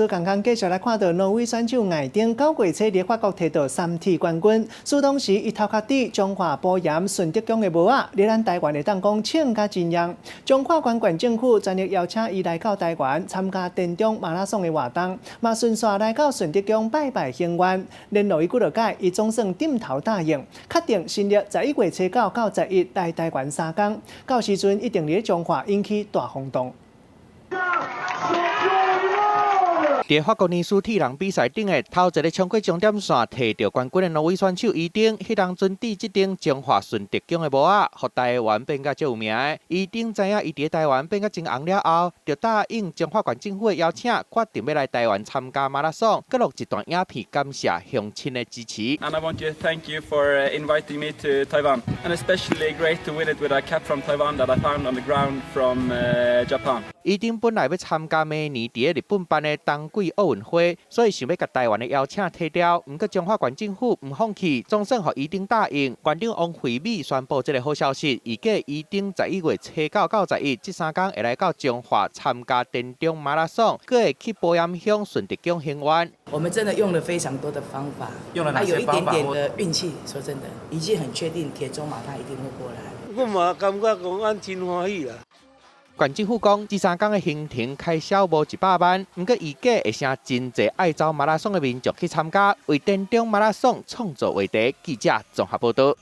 剛剛繼續來看到挪威選手艾丁9月初佇法國提到三鐵冠軍，輸當時伊頭殼佇彰化埔鹽順德鄉的帽仔，佇咱台灣會當講穿甲真樣。彰化縣縣政府全力邀請伊來到台灣參加田中馬拉松的活動，嘛順紲來到順德鄉拜拜還願。聯絡伊幾落擺，伊總算點頭答應，確定新曆11月初9到11來台灣3工。到時陣一定佇彰化引起大轟動。佇法國尼斯鐵人比賽頂的頭一个衝過終點線，提著冠軍的挪威選手伊丁，彼當陣佇這頂彰化順德鄉的帽仔，予台灣變甲足有名的。伊丁知影伊佇台灣變甲真紅了後，就答應彰化縣政府的邀請，決定欲來台灣參加馬拉松，閣錄一段影片感謝鄉親的支持。 And I want to thank you for inviting me to Taiwan, and especially great to win it with a cap from Taiwan that I found on the ground from Japan. 伊丁本來欲參加明年佇日本辦的冬季奧運會，所以想欲共台灣的邀請提掉。毋過彰化縣政府毋放棄，總算予伊丁答應。縣長王惠美宣布這个好消息，預計伊丁11月初9到11這3工會來到彰化參加田中馬拉松，閣會去埔鹽鄉順德鄉還願。我們真的用了非常多的方法，用了哪些方法？有一點點的運氣，說真的，已經很確定田中馬他一定會過來。我嘛感覺講，阮真歡喜啦。縣政府講，這3工的行程開銷無100萬，毋過預計會誠真濟愛走馬拉松的民眾去參加，為田中馬拉松創造話題。記者綜合報導。